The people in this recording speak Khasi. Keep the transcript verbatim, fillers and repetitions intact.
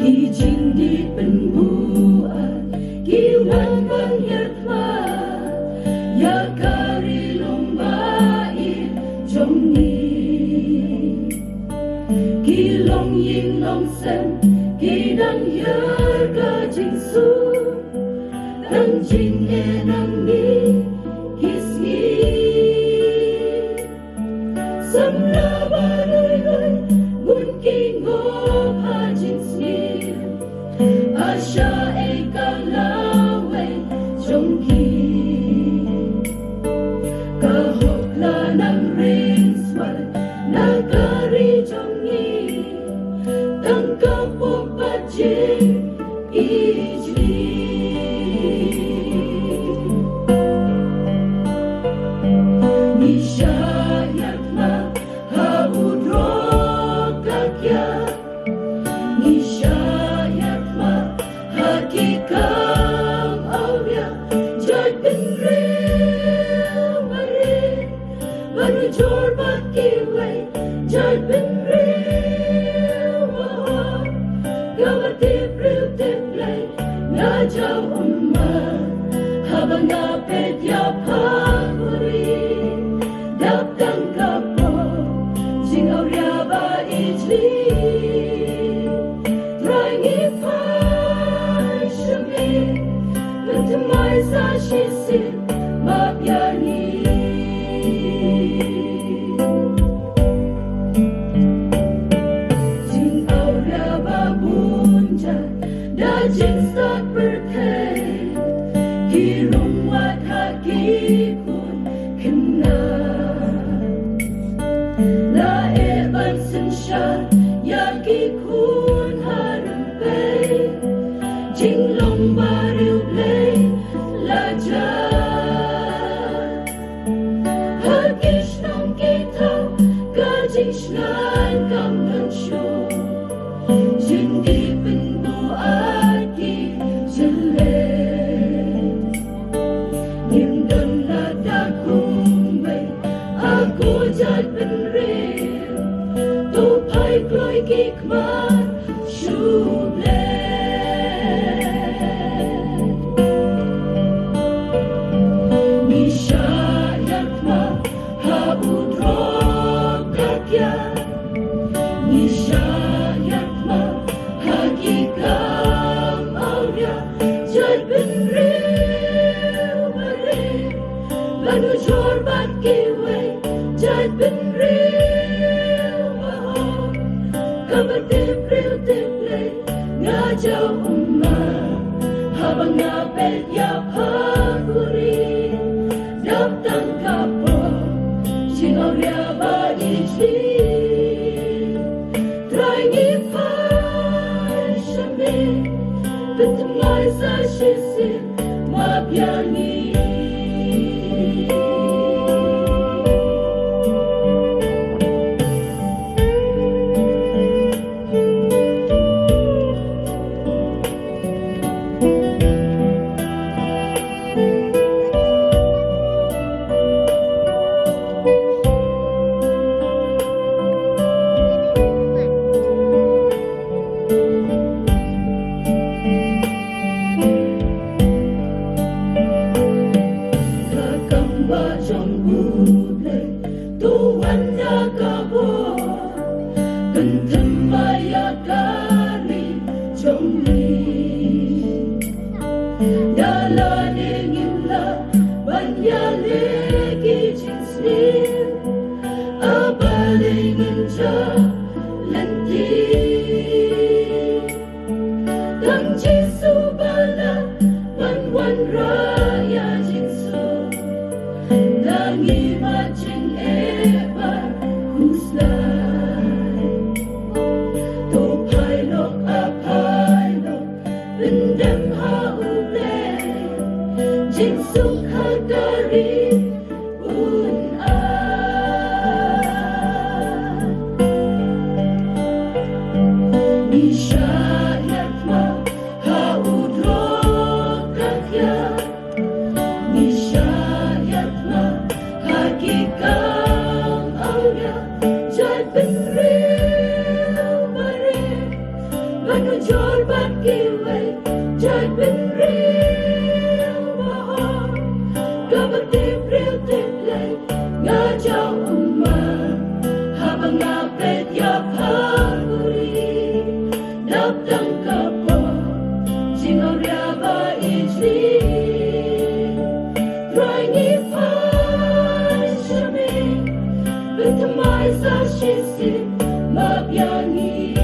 Ki jingdih pynbuaid ki wan ban hiar khmat ïa ka ri lum ba ïeit jong ngi. Ki longïing longsem ki dang hiar ka jingsuk, tang jingeh nangne ki sngi. Samla ba lui lui bun ki ngop ha jingsniew, asha ei ka lawei jong ki. Ka hok la nang ring swai na ka ri jong ngi, tang ka pop ba jing ijli. Ngi shah ïaid ma ha u drok ka kiad. Ngi shah ïaid ma ha ki kam awria. Jait bynriew barit, ban ujor bad kiwei. Jait bynriew bahok, kaba tip briew tip Blei. Nga jaw ummat haba nga peit ïa pha kuri. Dap tang ka pop jingawria ba ijli. Trai ngi phai sha me, pynthymmai sa shisien, map ïa ngi. Jingawria ba bun jait da jingstad pyrthei, ki rung wad ha ki khun khynnah. La eh ban synshar ïa ki khun ha rympei, jinglong ba riewblei la jia. Ha ki shnong ki thaw ka jingshngaiñ kam don shuh. Jingdih pynbuaid ki jylliew. Ngim don lada kumwei, a ko jaitbynriew. To phai kloi ki khmat sha U Blei. Ngi shah ïaid ma ha u drok ka kiad. Ngi shah ïaid ma ha ki kam awria. Jaitbynriew barit, ban ujor bad kiwei. Jaitbynriew bahok, kaba tip briew tip Blei. Nga jaw ummat haba nga peit ïa pha kuri. Dap tang ka pop jingawria ba ijli. Trai ngi phai sha me, pynthymmai sa shisien, map ïa ngi. Ka kam ba jong U Blei, to wan da ka bor, pynthymmai ïa ka ri jong ngi. Da lade ngim lah ban ïaleh ki jingsniew, a balei ngin jah lynti. Tang Jisu ba lah ban wanrah ïa jingsuk. Da ngi mad jingeh ba khuslai. To phai noh, a phai noh, pyndem ha U Blei. Jingsuk ha ka ri un ai. Ngi shah ïaid ma ha u drok ka kiad. Ngi shah ïaid ma ha ki kam awria. Jaitbynriew barit, Ban ujor bad kiwei jait bynriew bahor, kaba tip briew tip Blei nga jaw ummat haba nga peit ïa pha uri. Dap tang ka por jingawria ba ijli, Trai ngi phai sha me, pynthymmai sa shisien map ïa ngi.